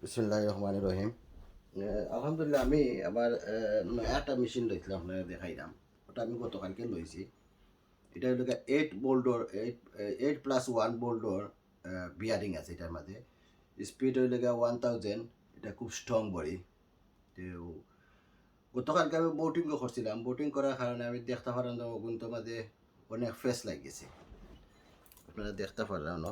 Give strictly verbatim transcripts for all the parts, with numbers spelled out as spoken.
বিসমিল্লাহির রহমানির রহিম। আহ, আলহামদুলিল্লাহ, আমি আবার, আহ, নয়া একটা মেশিন লইছিলাম, আপনারে দেখাইলাম। ওটা আমি গতকালকে লইছি। এটা হইল গিয়া এইট বোল্টর, এইট, এইট প্লাস ওয়ান বোল্টর, আহ, বিয়ারিং আছে এটার মাঝে। স্পিড হইল গিয়া ওয়ান থাউজেন্ড। এটা খুব স্ট্রং বডি। তো গতকালকে আমি বোল্টিংও করছিলাম। বোল্টিং করার কারণে আমি দেখতে পারলাম যে অগুনতর মাঝে অনেক ফেস লাগিছে। আপনারা দেখতে পারলাম না,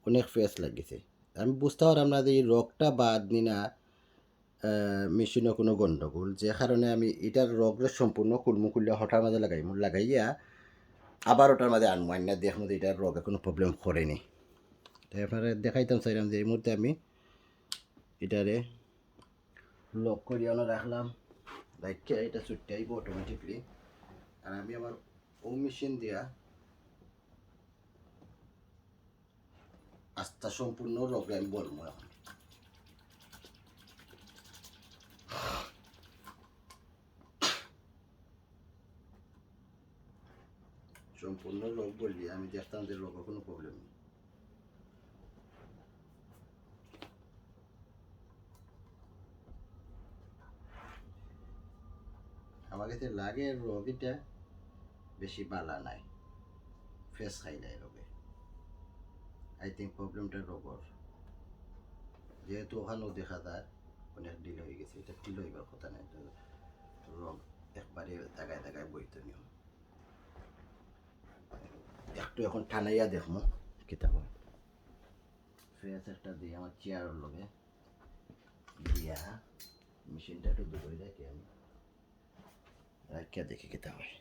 অনেক ফেস লাগিছে। আমি বুঝতে পারলাম না যে এই রগটা বাদ নি না, আহ, মেশিনও কোনো গন্ডগোল, যে কারণে আমি এটার রগরে সম্পূর্ণ খুলমু, খুলিয়া ওটার মাঝে লাগাইমু, লাগাইয়া আবার ওটার মাঝে আনমু, আনিয়া দেখমু যে এটার রগে কোনো প্রবলেম করেনি। তাই আপনারে দেখাইতাম চাইলাম যে এই মুহূর্তে আমি এটারে লক করিয়া অনো রাখলাম, রাখিয়া এটা ছুটতে আইব অটোমেটিকলি। আর আমি আমার ও মেশিন দিয়া আস্তা সম্পূর্ণ রগে আমি বলবো এখন। সম্পূর্ণ রগ বললি আমি দেখতাম যে রগে কোনো প্রবলেম নেই। আমার কাছে লাগে রগ এটা বেশি বালা নাই, ফেস খাইলাই রগে। আই থিঙ্ক প্রবলেমটা রগর, যেহেতু ওখানেও দেখা যায় অনেক ঢিলা হয়ে গেছে, এটা ঢিলা হইবার কথা নাই। তো রগ একবারে জায়গায় জায়গায় বইতে নিয়ম। একটু এখন টানাইয়া দেখমু কিতা হয়। ফেস একটা দিয়ে আমার চেয়ারের লগে দিয়া মেশিনটা একটু দূরে রাখি আমি, রাখিয়া দেখি কিতা হয়।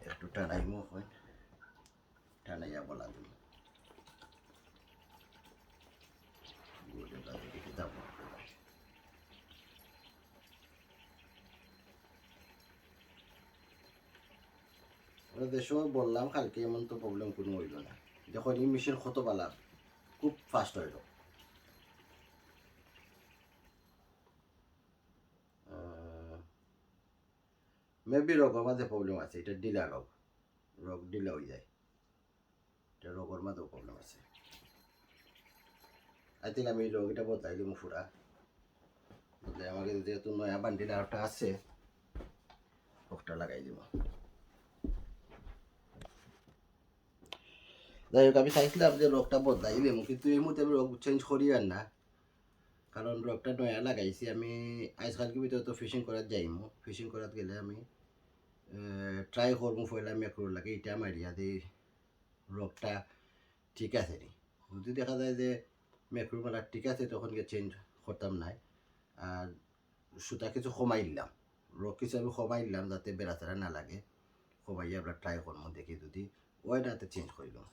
একটু টানাইমু হয়, টানাইয়া বলা দিন। ওরা যে সময় বললাম কালকে, এমন তো প্রবলেম কোনো হইল না। দেখো, এই মেশিন কত বালা, খুব ফাস্ট হইল। মেবি রগর মাঝে প্রবলেম আছে, এটা ঢিলা রগ, রগ ঢিলা হয়ে যায়, এটা রগর মাঝেও প্রবলেম আছে। আই থিঙ্ক আমি এই রগ এটা বদলাই দিব পুরা, বদলাই আমাকে যেহেতু নয়া বান্ডিল আরটা আছে, রগটা লাগাই দিব। যাই হোক, আমি চাইছিলাম যে রগটা বদলাই দিব, কিন্তু এই মুহূর্তে আমি রগ চেঞ্জ করি আর না, কারণ রগটা নয়া লাগাইছি আমি। আজকালকে ভিতরে তো ফিশিং করাত যাইমু, ফিশিং করাত গেলে আমি ট্রাই করবো পয়লা ম্যাক্রো লাগে, এটা মারিয়া দেই রগটা ঠিক আছে নি। যদি দেখা যায় যে ম্যাক্রো মারা ঠিক আছে, তখন গিয়ে চেঞ্জ করতাম নাই। আর সুতা কিছু কমাই দিলাম, রগ কিছু আমি কমাই দিলাম যাতে বেড়াচেরা না লাগে, কমাইয়া আমরা ট্রাই করবো, দেখি যদি ওই নাতে চেঞ্জ করিলাম।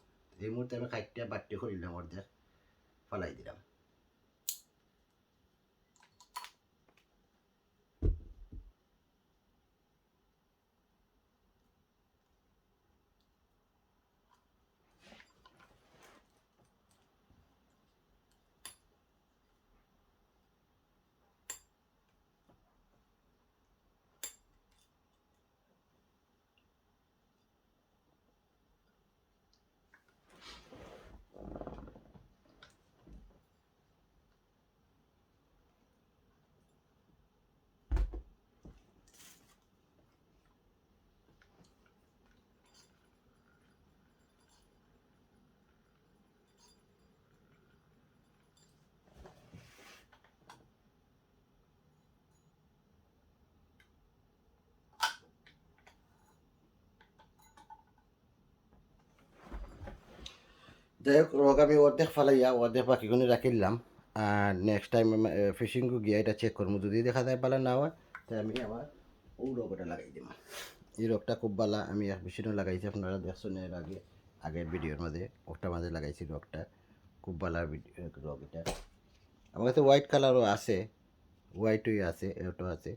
এই মুহূর্তে আমি কাইটটা বাট্টি করিলাম, অর্ধেক ফালাই দিলাম। যাই হোক, রগ আমি অর্ধেক ফালাইয়া অর্ধেক বাকি করে রাখিলাম। আর নেক্সট টাইম ফিশিং গিয়া এটা চেক করবো, যদি দেখা যায় ভালা না হয়, তাই আমি আবার ও রগ ওটা লাগাই দিমু। এই রগটা খুব ভালা, আমি এক মেশিনও লাগাইছি, আপনারা দেখছেন এর আগে, আগের ভিডিওর মাঝে ওটার মাঝে লাগাইছি রগটা, খুব ভালা ভিডিও রগ এটা। আমার কাছে হোয়াইট কালারও আছে, হোয়াইটই আছে, ওটাও আছে।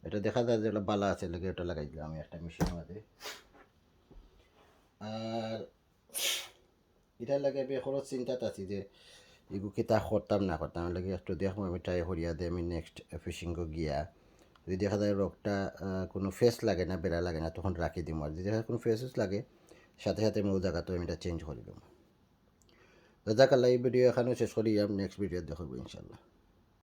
এটা দেখা যায় যে ওটা ভালা আছে, লাগে ওটা লাগাই দিলাম আমি একটা মেশিনর মাঝে। আর এটার লাগে আমি এখনো চিন্তাত আছি যে এগু কিতা করতাম না করতাম, লাগে একটু দেখবো আমি, ট্রাই করিয়া দে আমি নেক্সট ফিশিংও গিয়া। যদি দেখা যায় রগটা, আহ, কোনো ফেস লাগে না, বেড়া লাগে না, তখন রাখি দিমু। আর যদি দেখা যায় কোনো ফেস লাগে, সাথে সাথে আমি ওই জায়গাতে আমি এটা চেঞ্জ করে দিমু। জাযাকাল্লাহ। এই ভিডিও এখানো শেষ করিয়ার, নেক্সট ভিডিও দেখা অইবো ইনশাআল্লাহ।